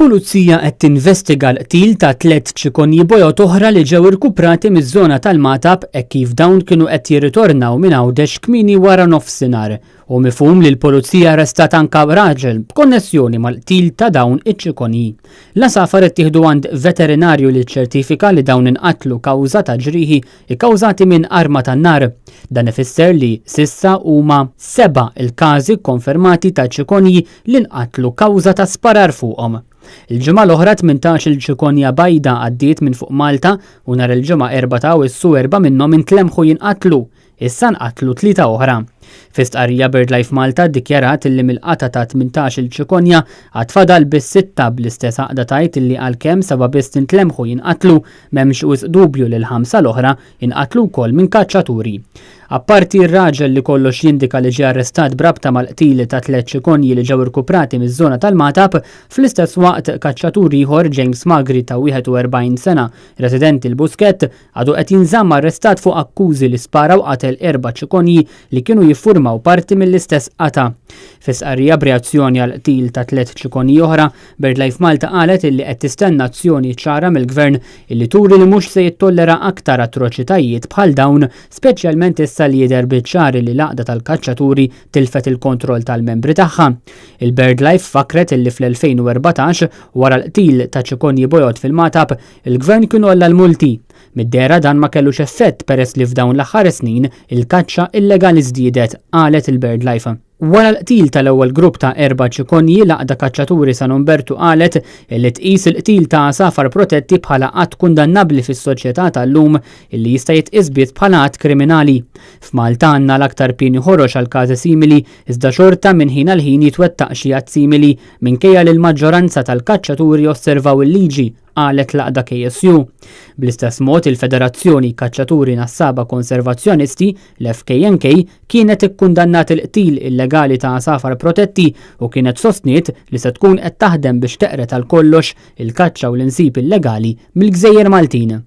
Il-Pulizija qed tinvestiga l-qtil ta' tlett ċikonji bojod oħra li ġew irkuprati miż-żona tal-Magħtab hekk kif dawn kienu qed jirritornaw minn Għawdex kmieni wara nofsinhar. Hu mifhum li l-Pulizija arrestat anka raġel b'konnessjoni mal-qtil ta' dawn iċ-ċikonji. L-għasafar ittieħdu għand veterinarju li ċċertifika li dawn inqatlu kawża ta' ġrieħi ikkawżati minn arma tan-nar. Dan ifisser li s'issa huma sebgħa l-każi kkonfermati ta' ċikonji li nqatlu kawża ta' sparar fuqhom. Il-ġimgħa l-oħra 18-il ċikonja bajda għaddiet minn fuq Malta u nhar il-Ġimgħa 4 ta' Awwissu erbgħa minnhom intlemħu jinqatlu. Issa nqatlu tlieta oħra. Fi stqarrija BirdLife Malta ddikjarat illi mill-qatgħa ta' 18-il ċikonja għad fadal biss sitta bl-istess għaqda tgħid illi għalkemm sebgħa biss intlemħu jinqatlu M'hemmx wisq dubju li l-ħamsa l-oħra inqatlu wkoll minn kaċċaturi. Apparti r-raġel li kollox jindika li ġie arrestat b'rabta mal-qtil ta' tlett ċikonji li ġew irkuprati miż-żona tal-Magħtab, fl-istess waqt kaċċatur ieħor, James Magri ta' 41 sena, residenti l-Buskett, għadu qed jinżamm arrestat fuq akkużi li spara u qatel erba' ċikonji li kienu jiffurmaw parti mill-istess qatgħa. Fi stqarrija b'reazzjoni għall-qtil ta' tlett ċikonji oħra, BirdLife Malta qalet illi qed tistenna azzjoni ċara mill-Gvern illi turi li mhux se jittollera aktar atroċitajiet bħal dawn, speċjalment issa li jidher biċ-ċar illi l-għaqda tal-kaċċaturi tilfet il-kontroll tal-membri tagħha. Il-BirdLife fakkret illi fl-2014, wara l-qtil ta' ċikonji bojod fil-Magħtab, il-Gvern kien għolla l-multi. Mid-dehra dan ma kellux effett peress li f'dawn l-aħħar snin il-kaċċa illegali żdiedet, qalet il-BirdLife. Wara l-qtil tal-ewwel grupp ta' erba' ċikonji, l-Għaqda Kaċċaturi San Umbertu qalet illi tqis il-qtil ta' għasafar protetti bħala att kundannabbli fis-soċjetà tal-lum illi jista' jitqies biss bħala att kriminali. F'Malta għandna l-aktar pieni ħorox għal każi simili iżda xorta minn ħin għal ħin jitwettaq xi att simili minkejja li l-maġġoranza tal-kaċċaturi josservaw il-liġi, qalet l-għaqda KSU. Bl-istess mod, il-Federazzjoni Kaċċaturi Nassaba Konservazzjonisti, l-FKNK, kienet ikkundannat il-qtil illegali ta' għasafar protetti u kienet sostniet li se tkun qed taħdem biex teqred għal kollox il-kaċċa u l-insib illegali mill-gżejjer Maltin.